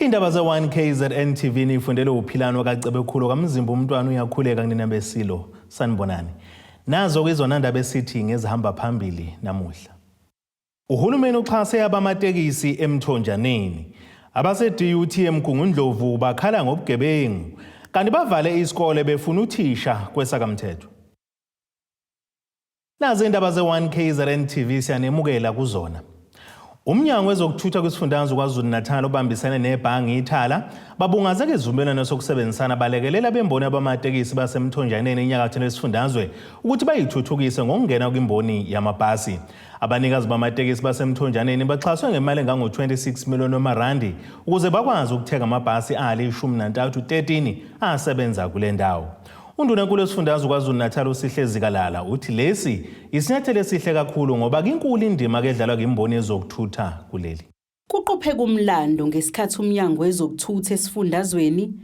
Indaba ze-1 KZN TV nifundele uphilano kaCebekhulu kaMzimba umntwana uyakhuleka kunina besilo. Sanibonani. Nazo ke izona ndaba esithi ngezihamba phambili namuhla. Uhulumeni uxhase abamatekisi eMthonjaneni. Abase-DUT eMgungundlovu bakhala ngobugebengu kanti bavale isikole befuna uthisha kwesakamthetho. Nazi indaba ze-1 KZN TV siyanemukela kuzona. Umnyango wezokuthutha kwisifundazwe KwaZulu-Natal obambisene nebhange Ithala babungazeka isivumelwano sokusebenzisana balekelela bemboni abamatekisi basemthonjaneni enyakatho lesifundazwe ukuthi bayithuthukise ngokungena kwimboni yamabhasi. Abanikazi bamatekisi basemthonjaneni baxhaswe ngemali engango-26 million wamarandi ukuze bakwazi ukuthenga amabhasi ali-13 13 asebenza kule ndawo. Undunankulu wesifundazwe KwaZulu-Natal uSihle Zikalala uthi lesi isinyathelo esihle kakhulu ngoba kinkulu indima kedlalwa ngimboni yezokuthutha kuleli. Kuqopheka umlando ngesikhathi uMnyango wezokuThutha esifundazweni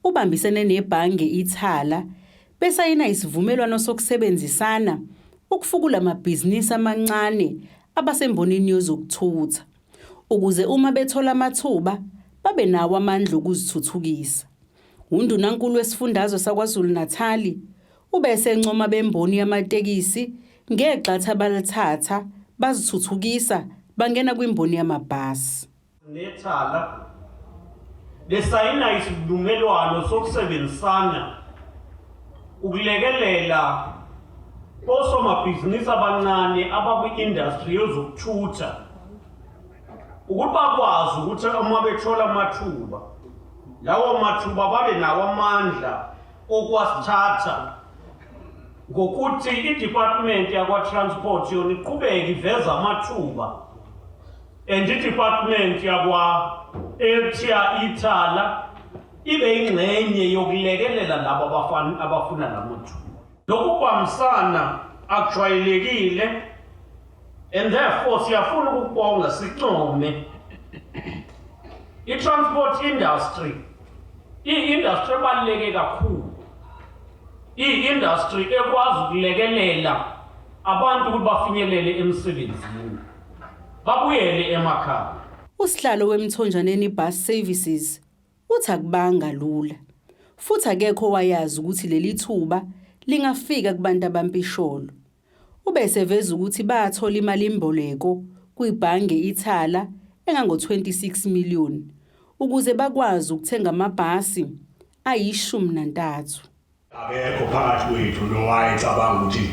ubambisene nebhange Ithala besayina isivumelwano sokusebenzisana ukufukula amabhizinisi amancane abasembonini yezokuthutha ukuze uma bethola amathuba babe nawo amandla okuzithuthukisa. UNdunankulu wesifundazwe saKwaZulu-Natali ube esencoma bemboni yamatekisi ngegxathu abalithatha bazithuthukisa bangena kwimboni yamabhasi. Nethala besayina isivumelwano sokusebenzisana ukulekelela osomabhizinisi abancane abakwi-industry yezokuthutha ukuthi bakwazi ukuthi uma bethola amathuba lawo mathuba babe nawo amandla okwasithatha ngokuthi i-department yakwa-transport yona iqhubeke iveza amathuba and i-department yakwa-EDTEA Ithala ibe ingxenye yokulekelela labo abafuna la mathuba. Lokhu kubambisana akujwayelekile and therefore siyafuna ukukubonga sincome i-transport industry iyi-industry ebaluleke kakhulu iyi-industry ekwazi ukulekelela abantu ukuthi bafinyelele emsebenzini babuyele emakhaya. Usihlalo weMthonjaneni Bus Services Uthi akubanga lula futhi akekho owayazi ukuthi leli thuba lingafika kubantu abampisholo. Ube eseveza ukuthi bathola imalimboleko kwibhange Ithala engango-26 million ukuze bakwazi ukuthenga amabhasi ayi-13. Akekho phakathi kwethu nowayecabanga ukuthi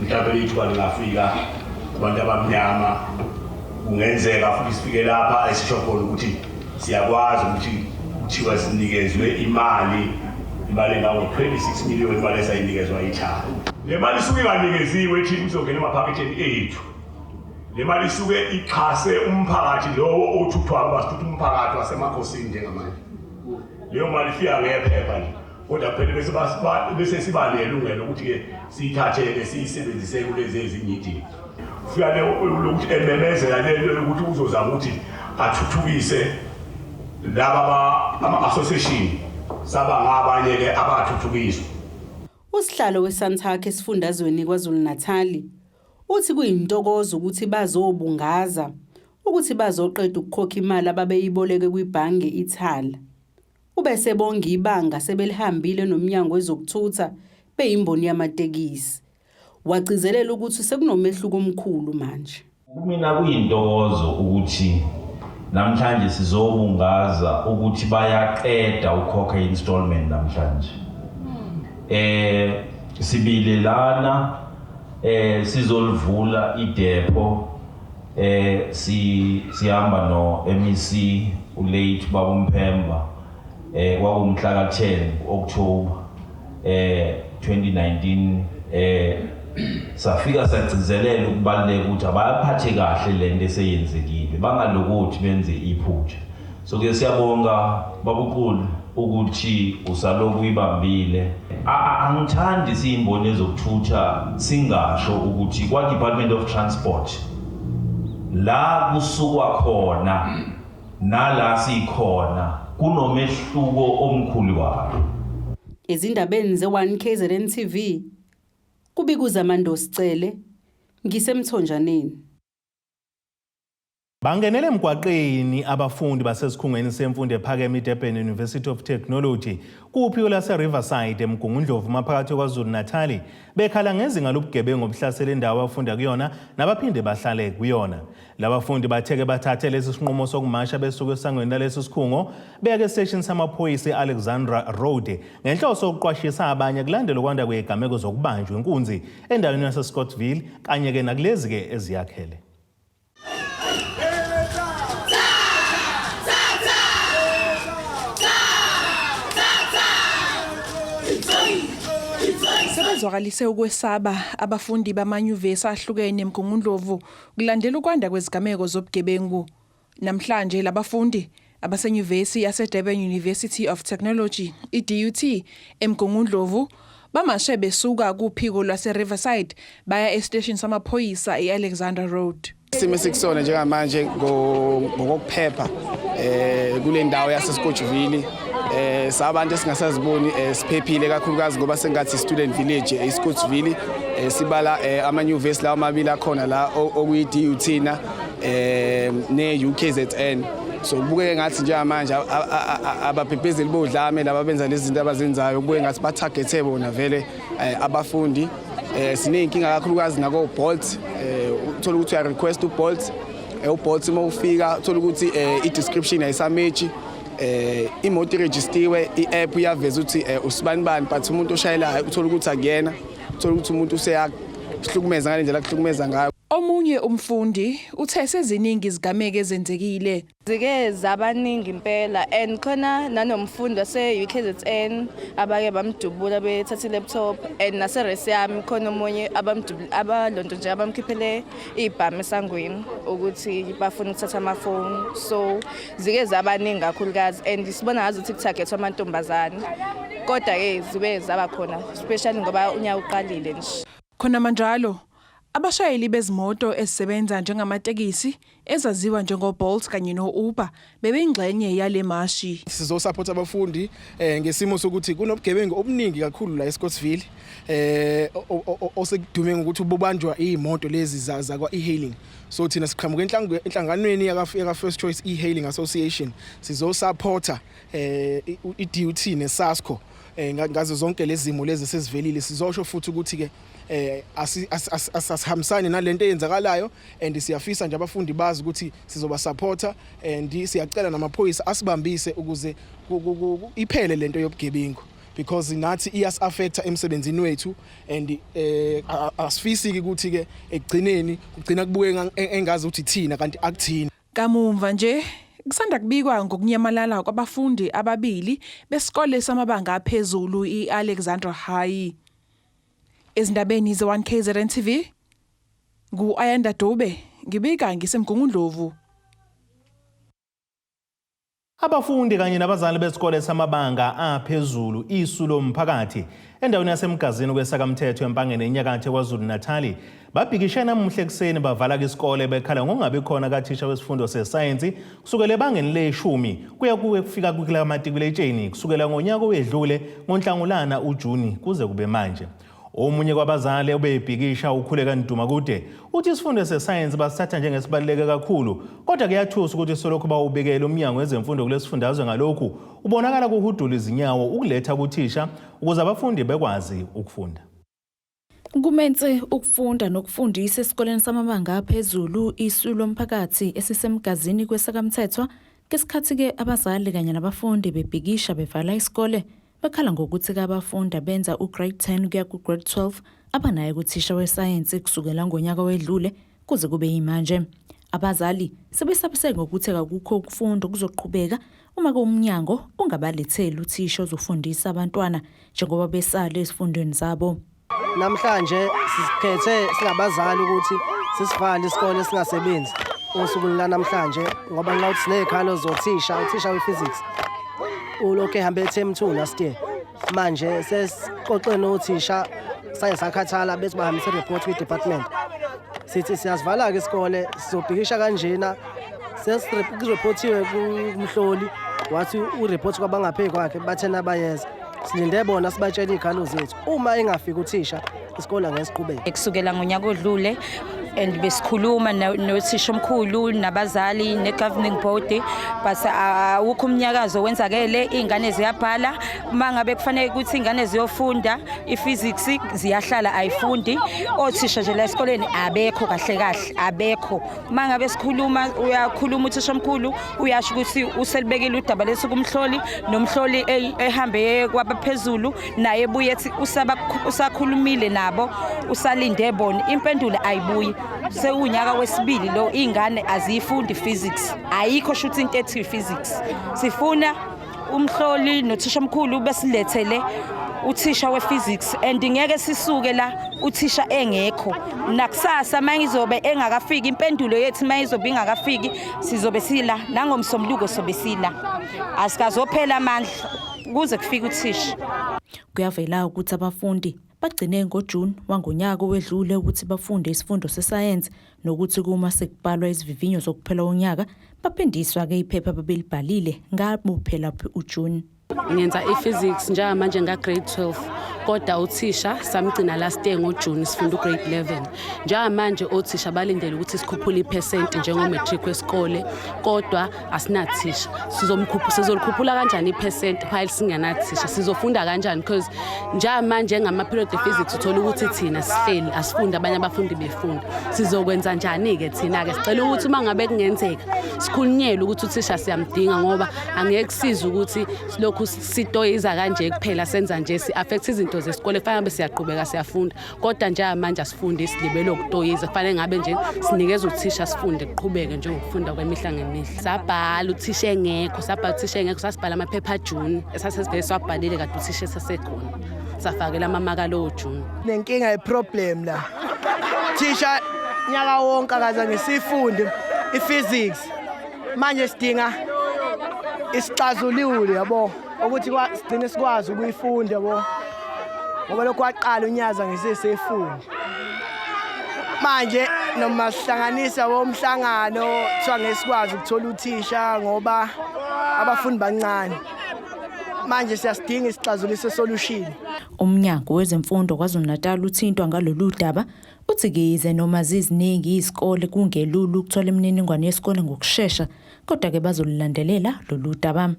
mhlawumbe ithuba lingafika kubantu abamnyama kungenzeka futhi sifike lapha esisho khona ukuthi siyakwazi ukuthi kuthiwa sinikezwe imali imali engango-26 million imali esayinikezwa ithala. Le mali isuke inganikeziwe thina izongena emaphaketheni ethu. Le mali isuke ixhase umphakathi lowo othuthwayo ngoba sithutha umphakathi wasemakhosini njengamanje. Leyo mali ifika ngephepha nje. Kodwa phela bese bese siba nelungelo ukuthi-ke siyithathe-ke siyisebenzise kulezi ezinye idingo. Kufika lokuthi ememezela lento yokuthi uzozama ukuthi athuthukise laba ama-association saba ngabanye-ke abathuthukiswa. Usihlalo weSantac esifundazweni KwaZulu-Natali uthi kuyintokozo ukuthi bazobungaza ukuthi bazoqeda ukukhokha imali ababeyiboleke kwibhange Ithala. Ube esebonga ibanga sebelihambile noMnyango wezokuThutha beyimboni yamatekisi. Wagcizelela ukuthi sekunomehluko omkhulu manje. Kumina kuyintokozo ukuthi namhlanje sizobungaza ukuthi bayaqeda ukhokha installment namhlanje. Sibile lana sizolivula idepo sihamba no MEC ulate baba uMphemba kwakumhla ka 10 October 2019 safika sagcizelela ukubaluleka ukuthi abayaphathe kahle lento eseyenzekile bangalokothi benze iphutha. So ke siyabonga babuqulu ukuthi usaloku uyibambile. Angithandi siyimboni ezokuthutha singasho ukuthi kwa Department of Transport la kusukwa khona nala sikhona kunomehluko omkhulu wayo. Ezindabeni ze-1 KZN TV, kubika uZamandosi Cele, ngiseMthonjaneni. Bangenele emgwaqeni abafundi basesikhungweni semfundo ephakeme iDurban University of Technology kuphiko lase-Riverside eMgungundlovu maphakathi KwaZulu-Natali bekhala ngezinga lobugebengu obuhlasela indawo abafunda kuyona nabaphinde bahlale kuyona. Labafundi batheke bathathe lesi sinqumo sokumasha besuka esangweni lalesi sikhungo beya esiteshini samaphoyisa e-Alexandra Road ngenhloso yokuqwashisa abanye kulandela ukwanda kwezigameko zokubanjwa inkunzi endaweni yase-Scottsville kanye-ke nakulezi-ke eziyakhele. Sebezwakalise ukwesaba abafundi bamanyuvesi ahlukene eMgungundlovu kulandela ukwanda kwezigameko zobugebengu. Namhlanje labafundi abasenyuvesi yaseDurban University of Technology iDUT eMgungundlovu bamashe besuka kuphiko lwase-Riverside baya esiteshini samaphoyisa e-Alexandra Road. Isimo esikusona njengamanje ngokokuphepha kule ndawo yaseScottsville sabantu esingasaziboni siphephile kakhulukazi ngoba sengathi student village eScottsville sibala amanyuvesi lawa amabili akhona la okuyi-DUT na ne-UKZN. So kubukeke ngathi njengamanje ababhebhezeli bodlame laba benza lezi zinto abazenzayo kubukeke ngathi batargethe bona vele abafundi. Siney'nkinga kakhulukazi nako-Bolt, uthola ukuthi uya-request u-Bolt, u-Bolt uma ufika uthola ukuthi i-description ayisamatchi, imoto irejistiwe, i-app iyaveza ukuthi usibani bani, but umuntu oshayelayo uthola ukuthi akuyena, uthola ukuthi umuntu useyahlukumeza ngale ndlela akuhlukumeza ngayo. Omunye umfundi uthe seziningi izigameko ezenzekile. Zike zabaningi impela and khona nanomfundi wase-UKZN abake bamdubula bethatha i-laptop and nase-res yami khona omunye abamdubula abalonto nje abamkhiphele ibhamu esangweni ukuthi bafuna ukuthatha amafoni. So zike zabaningi kakhulukazi and sibona ngazuthi kutargethwa amantombazane, kodwa-ke zibe zaba khona especially ngoba unyaka uqalile nje. Khona manjalo, abashayeli bezimoto ezisebenza njengamatekisi ezaziwa njengo-Bolt kanye no-Uber bebeyingxenye yale mashi. Sizosupport abafundi ngesimo sokuthi kunobugebengu obuningi kakhulu la eScottsville osekudume ngokuthi bubanjwa iy'moto lezi zakwa e-hailing. So thina siqhamuka enhlanganweni yaka First Choice E-Hailing Association, sizosupporta i-DUT neSASCO ngazo zonke lezi zimo lezi sesivelile. Sizosho futhi ukuthi ke asihambisani nalento eyenzakalayo and siyafisa nje abafundi bazi ukuthi sizoba supporta and siyacela namaphoyisa asibambise ukuze iphele lento yobugebengu because nathi iyas-affecta emsebenzini wethu and asifisi ukuthi ke ekugcineni kugcina kubuke engazi ukuthi thina kanti akuthina. Kamumva nje kusanda kubikwa ngokunyamalala kwabafundi ababili besikole samabanga aphezulu i-Alexandra High. Ezindabeni ze-1 KZN TV ngu-Ayanda Dube ngibika ngiseMgungundlovu. Abafundi kanye nabazali besikole samabanga aphezulu Isu Lomphakathi endaweni yaseMgazini kweSakamthetho eMpangeni enyakatho KwaZulu-Natali babhikishe namuhla ekuseni bavala isikole bekhala ngokungabi khona kathisha wesifundo sesayensi kusukela ebangeni leshumi kuya kufika kulamatikuletsheni kusukela ngonyaka owedlule ngoNhlangulana uJuni kuze kube manje. Omunye kwabazali obebhikisha uKhuleka Ndumakude uthi isifundo sesayensi basithatha njengesibaluleke kakhulu kodwa kuyathusa ukuthi solokhu bawubikela umnyango wezemfundo kulesifundazwe ngalokhu ubonakala kuhudula izinyawo ukuletha kuthisha ukuze abafundi bekwazi ukufunda. Kumense ukufunda nokufundisa esikoleni samabanga aphezulu Isu Lomphakathi esiseMgazini kweSakamthethwa ngesikhathi-ke abazali kanye nabafundi bebhikisha bevala isikole bekhala ngokuthi abafundi abenza u-grade 10 kuya ku-grade 12 abanaye kuthisha wesayensi kusukela ngonyaka wedlule kuze kube yimanje. Abazali sebesabise ngokuthi akukho ukufunda okuzoqhubeka uma umnyango ungabaletheli uthisha ozofundisa abantwana njengoba besale ezifundweni zabo. Namhlanje sikhethe singabazali ukuthi sisivale isikole singasebenzi osukwini lanamhlanje ngoba nxa uthi sinezikhalo zothisha, uthisha we-physics ulokhu ehambe term 2 last year. Manje sesixoxe nothisha saye sakhathala bethi bahambise report kwi-department. Sithi siyasivala-ke isikole sizobhikisha kanjena sesireportiwe kumhloli wathi ureport kwabangaphezu kwakhe bathena bayeza. Silinde bona sibatshele iy'khalo zethu. Uma engafiki uthisha isikole angeke siqhubeke. Kusukela ngonyaka odlule And besikhuluma nothisha omkhulu nabazali ne-governing board, but awukho umnyakazo wenzakele. Iy'ngane ziyabhala, uma ngabe kufanele ukuthi iy'ngane ziyofunda i-physics ziyahlala, ayifundi. Othisha nje la esikoleni abekho kahle kahle, abekho. Uma ngabe sikhuluma, uyakhuluma uthisha omkhulu, uyasho ukuthi uselibekile udaba lethu kumhloli, nomhloli ehambe kwabaphezulu, naye ebuye ethi usakhulumile nabo, usalinde bona, impendulo ayibuyi. Sewunyaka wesibili lo, iy'ngane aziyifundi physics, ayikho shuthi into ethi physics. Sifuna umhloli nothisha omkhulu besilethele uthisha we-physics, and ngeke sisuke la uthisha engekho. Nakusasa uma ngizobe engakafiki, impendulo yethu uma izobe ingakafiki, sizobe sila, nangomsombuluko sobe sila, asikazophela amandla kuze kufike uthisha. Kuyavela ukuthi abafundi bagcine ngoJuni wangonyaka owedlule ukuthi bafunde isifundo sesayensi, nokuthi kuma sekubhalwa izivivinyo zokuphela unyaka baphindiswa-ke iphepha ababelibhalile ngabo phela uJuni. Ngenza i-physics njengamanje nga-grade 12, kodwa uthisha samgcina last year ngoJuni, sifunda u-grade 11 njengamanje. Othisha balindele ukuthi sikhuphule iphesenti njengo-matric wesikole, kodwa asinathisha. Sizolikhuphula kanjani iphesenti while singenathisha? Sizofunda kanjani? Because njengamanje ngama-period e-physics uthola ukuthi thina sihleli asifundi, abanye abafundi befunda. Sizokwenza njani-ke thina-ke? Sicela ukuthi uma ngabe kungenzeka sikhulunyelwe ukuthi uthisha siyamdinga, ngoba angeke kusize ukuthi silokhu sitoyiza kanje kuphela, senza nje si-affect izinto zesikole. Kufanele ngabe siyaqhubeka siyafunda, kodwa njengamanje asifundi, silibele ukutoyiza. Kufanele ngabe nje sinikeza uthisha sifunde, kuqhubeke njengokufunda kwemihla ngemihla. Sabhala uthisha engekho, sabhala uthisha engekho, sasibhala amaphepha aJuni esasesivele siwabhalile kade uthisha esasekhona, safakela amamaka lowo Juni. Nenkinga ye-problem la, thisha nyaka wonke akaze ngisifunde i-physics. Manje sidinga isixazululo, yabo, ukuthi sigcine sikwazi ukuyifunda, yabo, ngoba lokhu waqala unyaza ngisesefunda. Manje noma sihlanganisa womhlangano, kuthiwa ngeke sikwazi ukuthola uthisha ngoba abafundi bancane. Manje siyasidinga isixazululo solution. Umnyango wezemfundo KwaZulu-Natal uthintwa ngalolu daba uthi yize noma ziziningi izikole kungelula ukuthola imininingwane yesikole ngokushesha, kodwa-ke bazolulandelela lolu daba.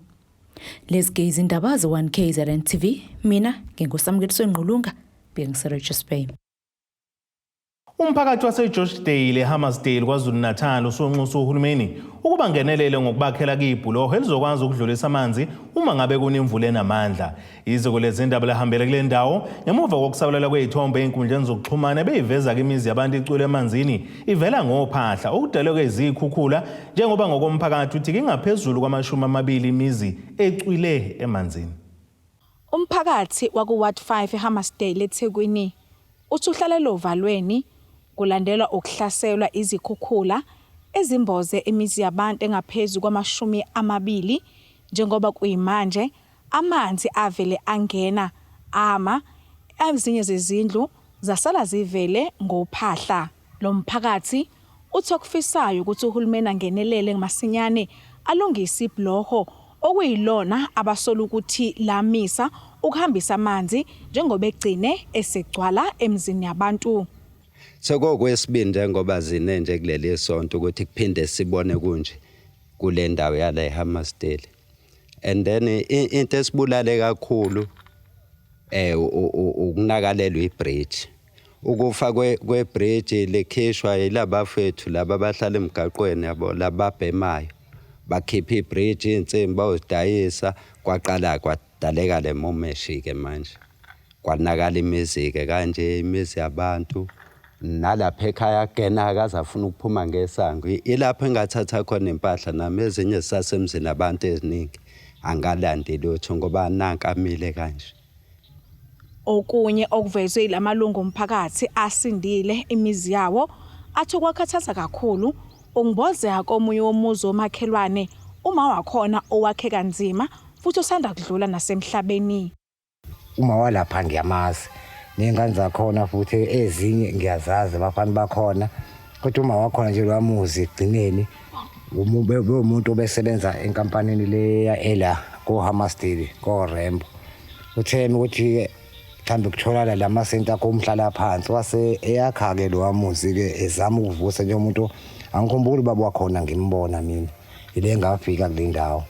Lezi ke izindaba ze-1 KZN TV, mina nginguSamukeliswe Ngqulunga, bengiseRichards Bay. Umphakathi waseGeorgedale eHammarsdale KwaZulu-Natal usunxusa uhulumeni ukuba ngenelele ngokubakhela kuyibhuloho elizokwazi ukudlulisa amanzi uma ngabe kunemvula enamandla. Iziko lezindaba lihambele kule ndawo ngemuva kokusabalala kwey'thombe ey'nkundleni zokuxhumana beyiveza-ke imizi yabantu icwile emanzini ivela ngophahla okudalwe izikhukhula, njengoba ngokomphakathi uthi kingaphezulu kwama-20 imizi ecwile emanzini. Umphakathi waku-Ward 5 eHammarsdale eThekwini uthi uhlalela ovalweni kulandelwa ukuhlaselwa izikhukhula ezimboze imizi yabantu engaphezu kwama-20, njengoba kuyimanje amanzi avele angena ama ezinye zezindlu zasala zivele ngophahla. Lo mphakathi uthi okufisayo ukuthi uhulumeni angenelele masinyane alungise ibhuloho okuyilona abasola ukuthi lamisa ukuhambisa amanzi, njengoba egcine esegcwala emzini yabantu. Sekukwesibili njengoba zine nje kuleli sonto ukuthi kuphinde sibone kunje kule ndawo yala eHammarsdale. And then into esibulale kakhulu ukunakalelwa ibridge. Ukufa kwe-bridge likhishwa yilabafethu laba abahlala emgaqweni, yabo, lababhemayo. Bakhipha ibridge insimbi bayozidayisa, kwaqala kwadaleka le momeshi ke manje. Kwanakala imizi ke kanje, imizi yabantu nalapha ekhaya kena akaze afuna ukuphuma ngesango. Ilapho engathatha khona impahla nami, ezinye zisasemzini abantu eziningi, angalandi lutho ngoba nanka amile kanje. Okunye okuvezwe yilamalungu omphakathi asindile imizi yawo athi kwakhathaza kakhulu ukumbozeka komunye womuzi womakhelwane, uma wakhona owakhe kanzima futhi osanda kudlula nasemhlabeni. Uma walapha ngiyamazi, ney'ngane zakhona futhi ezinye ngiyazazi, abafana bakhona, kodwa uma wakhona nje lwamuzi ekugcineni bewumuntu obesebenza enkampanini leya ela ko-Hammarsdale ko-Rambo. Utheni ukuthi Mhlawumbe kutholakala la masenti akho umhlala phansi wase eyakha-ke lowa muzi-ke ezama ukuvusa nje umuntu. Angikhumbuli ubaba wakhona ngimbona mina ile ngafika kule ndawo.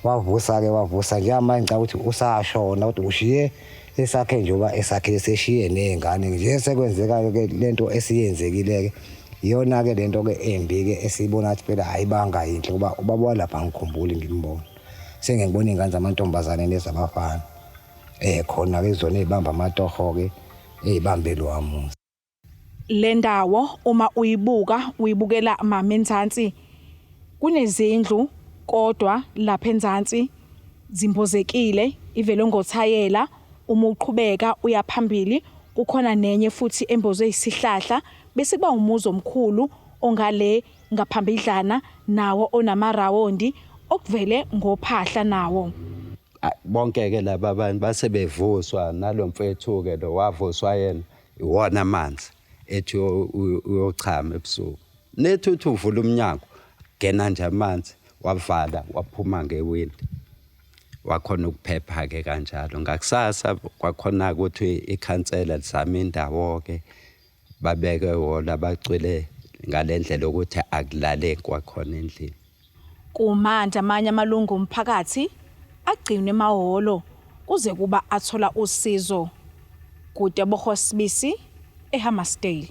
Wavusa-ke wavusa njengamanje ngicabanga ukuthi usashona kodwa ushiye esakhe njengoba esakhe eseshiye ney'ngane nje sekwenzeka-ke lento esiyenzekile-ke iyona-ke lento-ke embi-ke esiyibona ukuthi phela ayibanga yinhle ngoba ubaba walapha angikhumbuli ngimbona. Sengiyangibona iy'ngane zamantombazane nezabafana. Khona-ke izona ey'bamba amatoho-ke ey'bambe lowa muzi. Le ndawo uma uyibuka uyibukela mama enzansi kunezindlu kodwa lapha enzansi zimbozekile ivele ngothayela uma uqhubeka uya phambili kukhona nenye futhi embozwe isihlahla bese kuba umuzi omkhulu ongale ngaphambidlana nawo onamarawondi okuvele ngophahla nawo. Bonke-ke laba bantu base bevuswa nalo mfethu-ke lo wavuswa yena iwona amanzi ethi uyochama ebusuku. Nethi uthi uvula umnyango kungena nje amanzi wavala waphuma ngewindi. Wakhona ukuphepha-ke kanjalo. Ngakusasa kwakhona ukuthi ikhansela lizame indawo-ke babeke wona bacwile ngale ndlela yokuthi akulaleki kwakhona endlini. Kumanje amanye amalungu omphakathi agcinwe emahholo kuze kuba athola usizo. Kutebogo Sibisi, eHammarsdale.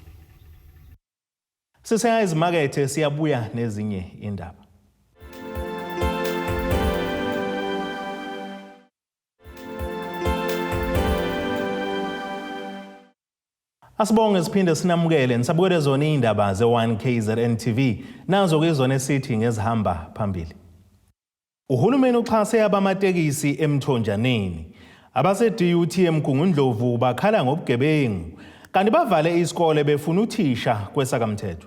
Sisaya ezimakethe siyabuya nezinye indaba. Asibonge siphinde sinamukele nisabukele zona indaba ze-1 KZN TV nazo ke zona esithi ngezihamba phambili. Uhulumeni uxhase abamatekisi emthonjaneni. Abase-DUT eMgungundlovu bakhala ngobugebengu kanti bavale isikole befuna uthisha kwesakamthetho.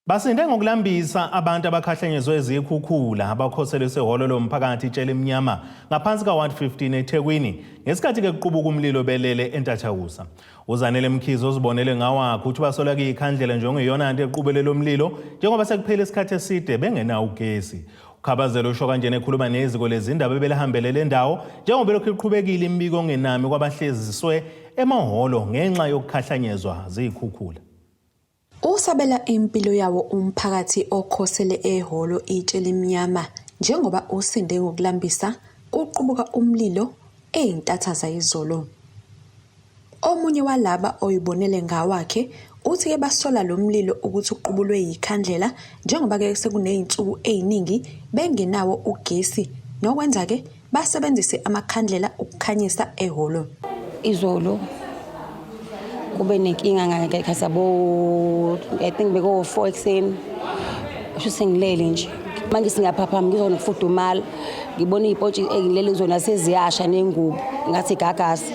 Basinde ngokulambisa abantu abakhahlenyezwe zikhukhula abakhoseliswe ehholo lomphakathi Itshelimnyama ngaphansi ka-Ward 15 eThekwini ngesikhathi ke kuqubuka umlilo belele entathakusa. UZanele Mkhize ozibonele ngawakhe uthi basola kuyikhandlela njengeyona nto equbele lo mlilo njengoba sekuphele isikhathi eside bengenawo ugesi. UKhabazela usho kanjena ekhuluma neziko lezindaba ebelihambele le ndawo njengoba elokhu iqhubekile imibiko ongenami kwabahleziswe emahholo ngenxa yokukhahlanyezwa zikhukhula. Usabela impilo yawo umphakathi okhosele ehholo Itshelimnyama njengoba usinde ngokulambisa kuqubuka umlilo ezintatha zayizolo. Omunye walaba oyibonele ngawakhe uthi-ke basola lo mlilo ukuthi uqubulwe yikhandlela njengoba-ke sekunezinsuku eziningi bengenawo ugesi nokwenza-ke basebenzise amakhandlela ukukhanyisa ehholo. Izolo kube nenkinga ngekhathi yabo I think beko 4 ekuseni sho sengilele nje manje singaphaphama ngizona kufudumala ngibona iy'pontshi engilele kuzona seziyasha nengubo ngathi gagasi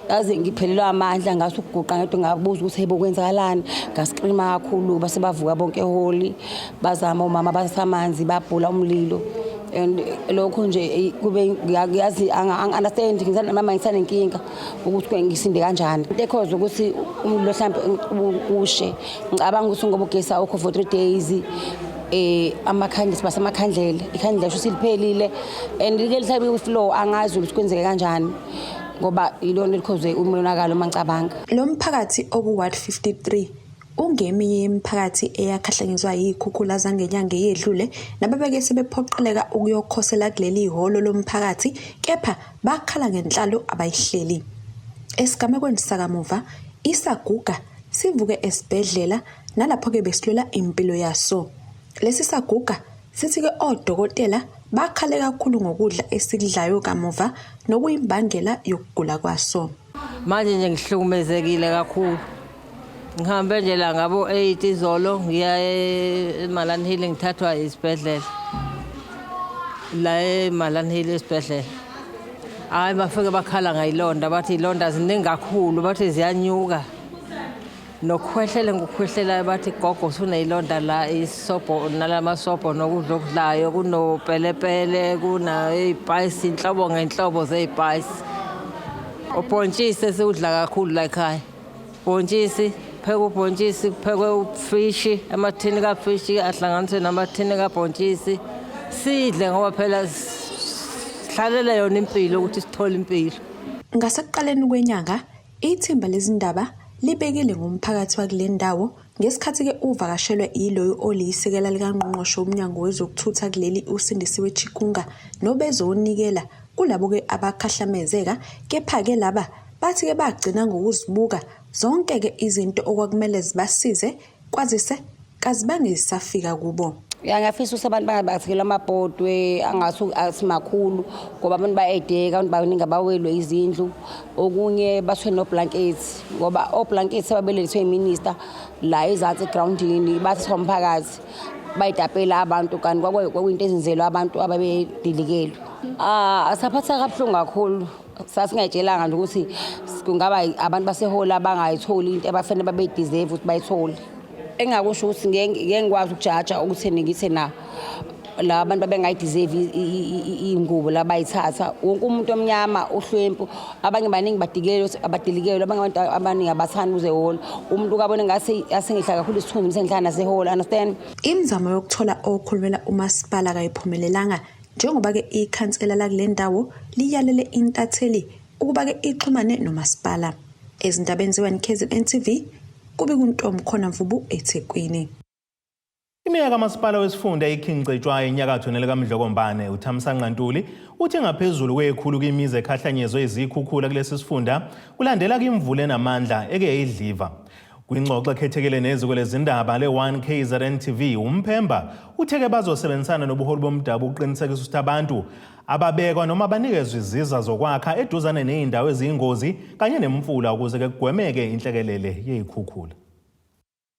yazi ngiphelelwa amandla ngathi ukuguqa ngedwa ngabuza ukuthi hey kwenzakalani ngaskrima kakhulu base bavuka bonke eholi bazama omama bathatha amanzi babhula umlilo and lokho nje kube ngiyazi angi-understand mama ngisanenkinga ukuthi ngisinde kanjani into ekhoza ukuthi umlilo mhlawumbe ushe ngicabanga ukuthi ngoba ugesi awukho for 3 days amakhandlela sibasa amakhandlela ikhandlela sho siliphelile and like lihlabe kwi-floor angazi ukuthi kwenzeke kanjani ngoba ilona elikhoze umonakalo uma ngicabanga. Lo mphakathi oku-ward 53 ungeminye yemiphakathi eyakhahlanyezwa yizikhukhula zangenyanga eyedlule nababeke sebephoqeleka ukuyokhosela kuleli hholo lomphakathi kepha bakhala ngenhlalo abayihleli. Esigamekweni sakamuva isaguga sivuke esibhedlela nalapho-ke besilwela impilo yaso. Lesi saguga sithi-ke odokotela bakhale kakhulu ngokudla esikudlayo kamuva nokuyimbangela yokugula kwaso. Manje nje ngihlukumezekile kakhulu. Ngihambe nje la ngabo 8 izolo ngiya eMalan Hill ngithathwa isibhedlela. La eMalan Hill esibhedlela. Hayi bafike bakhala ngayilonda bathi ilonda ziningi kakhulu bathi ziyanyuka. Nokukhwehlela ngokukhwehlelayo bathi gogo usuneyilonda la isobho nalamasobho nokudla okudlayo kunopelepele kuney'payisi inhlobo ngenhlobo zey'payisi. Ubhontshisi esiwudla kakhulu la ekhaya. Bhontshisi, phekwe ubhontshisi, kuphekwe ufishi, amathini kafishi ahlanganiswe namathini kabhontshisi. Sidle ngoba phela sihlalele yona impilo ukuthi sithole impilo. Ngasekuqaleni kwenyanga, ithimba lezindaba libekile ngomphakathi wakule ndawo ngesikhathi-ke uvakashelwe yiloyo oliyisekela likaNgqongqoshe woMnyango wezokuThutha kuleli uSindisiwe Chikunga nobezonikela kulabo-ke abakhahlamezeka kepha-ke laba bathi-ke bagcina ngokuzibuka zonke-ke izinto okwakumele zibasize kwazise kazibange zisafika kubo. Ya ngiyafisa ukuthi abantu bangabathelwa amabhodwe angathi asimakhulu ngoba abantu bayedeka abantu baningi abawelwe izindlu okunye bathwele noblankethi ngoba oblankethi ababelethwe yiminista la ezansi egrawundini bathathwa umphakathi bayitapela abantu kanti kwakuyinto ezinzelwe abantu ababedilikelwe. Ah saphatha kabuhlungu kakhulu sasingayitshelanga nje ukuthi kungaba abantu basehholo abangayitholi into abafanele babeyideserve ukuthi bayithole. Engingakusho ukuthi ngeke ngikwazi ukujaja ukuthi ngithi na la bantu babengayideserve iy'ngubo la bayithatha wonke umuntu omnyama uhlwempu abanye baningi badikelwe abadilikelwe abanye abantu abaningi abathandi uze ehholo umuntu ukabone ngathi asengihla kakhulu isithunzi sengihlala nasehholo understand. Imizamo yokuthola okhulumela umasipala kayiphumelelanga njengoba-ke ikhansela lakule ndawo liyalele intatheli ukuba-ke ixhumane nomasipala. Ezindabeni ze-1 KZN TV, kube kuNtomkhona Mvubu eThekwini. Imeya kamasipala wesifunda iKing Cetshwayo enyakatho nelikaMdlokombane uThamsanqa Ntuli uthe ngaphezulu kwekhulu kwimizi ekhahlanyezwe izikhukhula kulesi sifunda kulandela imvula enamandla eke yayidliva. Kwingxoxo ekhethekile neziko lezindaba le-1 KZN TV uMphemba uthe-ke bazosebenzisana nobuholi bomdabu ukuqinisekisa ukuthi abantu ababekwa noma banikezwe iziza zokwakha eduzane ney'ndawo eziyingozi kanye nemfula ukuze-ke kugwemeke inhlekelele yey'khukhula.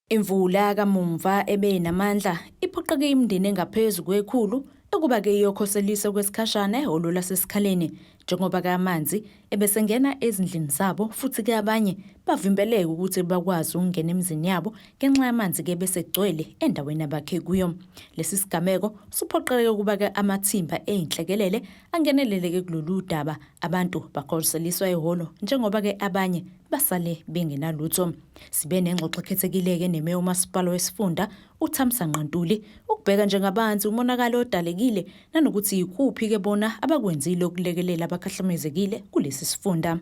Imvula kamumva ebenamandla iphoqeke imindeni engaphezu kwekhulu ukuba-ke iyokhoselisa okwesikhashana ehholo laseSikhaleni njengoba-ke amanzi ebesengena ezindlini zabo futhi-ke abanye bavimbeleke ukuthi bakwazi ukungena emizini yabo ngenxa yamanzi-ke besegcwele endaweni abakhe kuyo. Lesi sigameko siphoqeleke ukuba-ke amathimba ey'nhlekelele angenelele-ke kulolu daba abantu bakhoseliswa ehholo njengoba-ke abanye basale bengenalutho. Sibe nengxoxo ekhethekile-ke nemeya umasipala wesifunda uThamsanqa Ntuli ukubheka njengabanzi umonakalo odalekile nanokuthi yikuphi-ke bona abakwenzile ukulekelela abakhahlamezekile kulesi sifunda.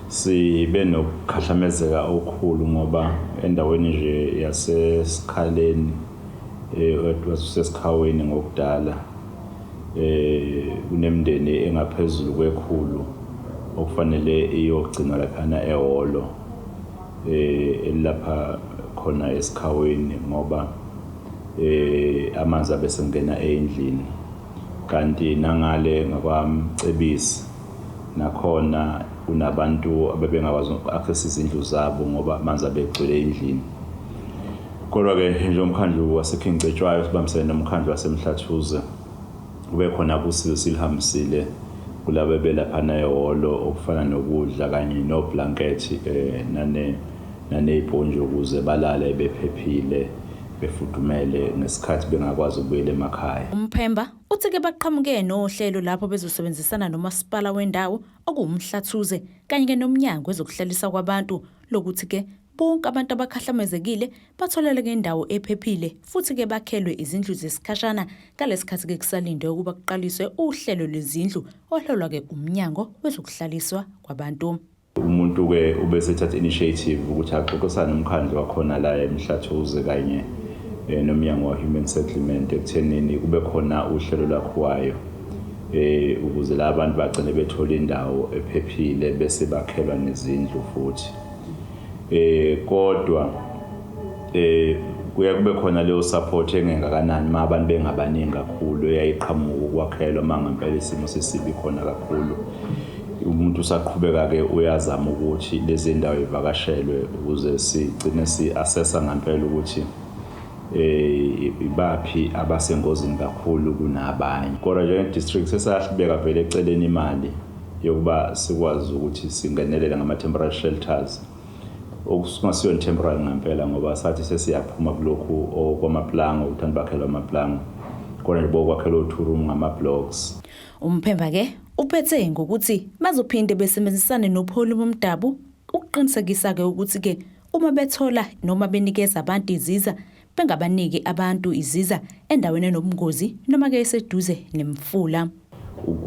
Sibe nokukhahlamezeka okukhulu ngoba endaweni nje yaseSikhaleni eh waseSikhaweni ngokudala kunemindeni engaphezulu kwekhulu okufanele iyogcinwa laphana ehholo elapha khona eSikhaweni ngoba amanzi abesengena endlini kanti nangale ngakwaMcebisi nakhona kunabantu abebengakwazi uku-access izindlu zabo ngoba amanzi abegcwele endlini. Kodwa-ke njengomkhandlu waseKing Cetshwayo sibambisene nomkhandlu waseMhlathuze kube khona usizo silihambisile kulabo ebelaphana ehholo okufana nokudla kanye noblankethi naney'ponji ukuze balale bephephile befudumele ngesikhathi bengakwazi ukubuyela emakhaya. UMphemba uthi-ke baqhamuke nohlelo lapho bezosebenzisana nomasipala wendawo okuwuMhlathuze kanye-ke nomnyango wezokuhlalisa kwabantu lokuthi-ke bonke abantu abakhahlamezekile batholeleke indawo ephephile futhi-ke bakhelwe izindlu zesikhashana ngalesikhathi-ke kusalindwe ukuba kuqaliswe uhlelo lwezindlu ohlolwa-ke umnyango wezokuhlaliswa kwabantu. Umuntu-ke ubesethatha initiative ukuthi axoxisane nomkhandlu wakhona la eMhlathuze kanye nomnyango wa-Human Settlement ekuthenini kube khona uhlelo lwakhiwayo ukuze la bantu bagcine bethola indawo ephephile bese bakhelwa nezindlu futhi. Kodwa kuya kube khona leyo support engengakanani ma abantu bengabaningi kakhulu eyayiqhamuka ukwakhelwa ma ngempela isimo sesibi khona kakhulu. Umuntu usaqhubeka-ke uyazama ukuthi lezi ndawo ivakashelwe ukuze sigcine si-assessa ngempela ukuthi ibaphi abasengozini kakhulu kunabanye. Kodwa njenge-district sesahlubeka vele eceleni imali yokuba sikwazi ukuthi singenelele ngama-temporary shelters okungasiyona temporary ngempela ngoba sathi sesiyaphuma kulokhu okwamaplango ukuthi abantu bakhelwe amaplango kodwa nje bokwakhelwa o-two room ngama-blocks. UMphemba-ke uphethe ngokuthi bazophinde besebenzisane nobuholi bomdabu ukuqinisekisa-ke ukuthi-ke uma bethola noma benikeza abantu iziza bengabaniki abantu iziza endaweni enobungozi noma-ke eseduze nemifula.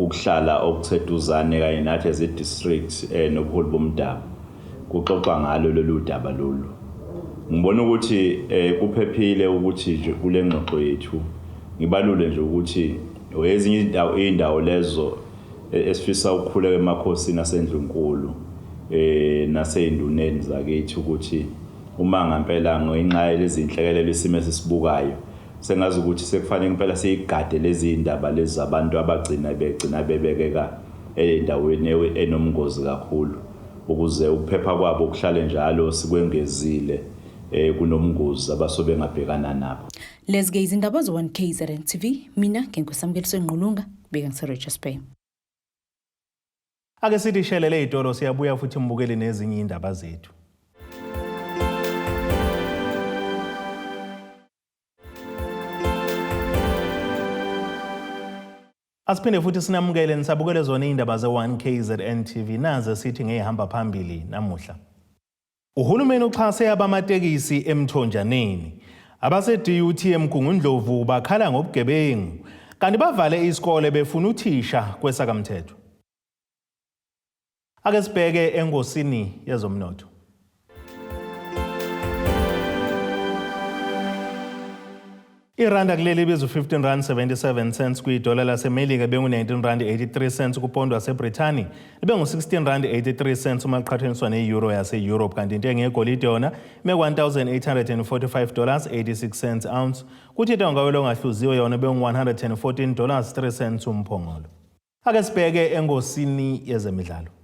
ukuhlala okutheduzane kanye nathi as district eh, nobuholi bomdabu kuxoxwa ngalo lolu daba lolu. Ngibona ukuthi eh, kuphephile ukuthi nje kule ngxoxo yethu ngibalule nje ukuthi ezinye izindawo izindawo lezo eh, esifisa ukukhuleka emakhosini asendlunkulu eh naseyinduneni zakithi ukuthi uma ngempela ngenxa yalezi inhlekelelo isimo esisibukayo sengazi ukuthi sekufanele impela siyigade lezi indaba lezi zabantu abagcina begcina bebekeka endaweni enomngozi kakhulu ukuze ukuphepha kwabo kuhlale njalo sikwengezile eh kunomngozi abasobe ngabhekana nabo. Lezi ke izindaba zo-1 KZN TV, mina nginguSamukeliso Ngqulunga, kubika ngise-Richards Bay. Ake sithi shelele itolo siyabuya futhi mbukeli nezinye indaba zethu. Asiphinde futhi sinamukele nisabukele zona izindaba ze-1 KZN TV naze sithi ngeyihamba phambili namuhla. Uhulumeni uxhase abamatekisi emthonjaneni. Abase-DUT eMgungundlovu bakhala ngobugebengu kanti bavale isikole befuna uthisha kwesakamthetho. Ake sibheke engosini yezomnotho. Iranda kuleli ibiza u-15 rand 77 cents kwidola laseMelika bengu-19 rand 83 cents kupondo waseBrithani libe ngu-16 rand 83 cents uma liqhathaniswa ne-euro yase-Europe kanti intengo yegolide yona ime 1845 dollars 86 cents ounce kuthi intengo kawelo ongahluziwe yona bengu-114 dollars 3 cents umphongolo. Ake sibheke engosini yezemidlalo.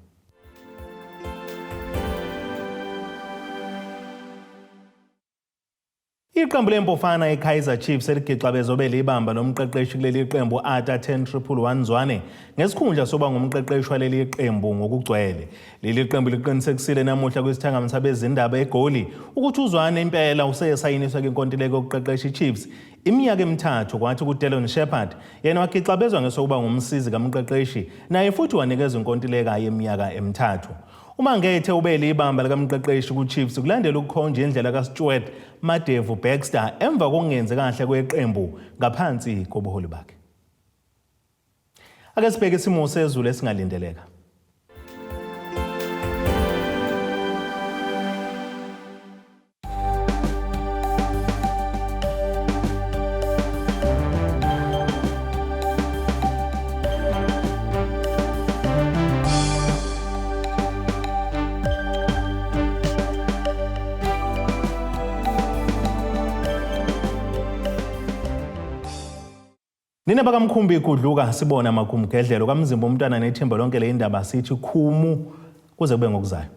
Iqembu lempofana iKaizer Chiefs eligixabezobe libamba nomqeqeshi kuleli qembu Ata 10111 Zwane ngesikhundla soba ngumqeqeshi waleli qembu ngokugcwele. Leli qembu liqinisekisile namuhla kwisithangami sabezindaba eGoli ukuthi uZwane impela usesayiniswa kwinkontileka yokuqeqesha iChiefs iminyaka emithathu kwathi kuDelon Shepherd yena wagixabezwa ngesokuba ngumsizi kamqeqeshi naye futhi wanikezwa inkontileka yeminyaka emithathu. UMangethe ubele ibamba likamqeqeshi kuChiefs kulandela ukukhonja indlela kaStuart Madevu Baxter emva kokungenzi kahle kweqembu ngaphansi kobuholi bakhe. Ake sibheke isimo sezulu esingalindeleka. Nina bakamkhumbi igudluka sibona magumgedlelo kamzimba umntwana nethimba lonke le indaba sithi khumu kuze kube ngokuzayo.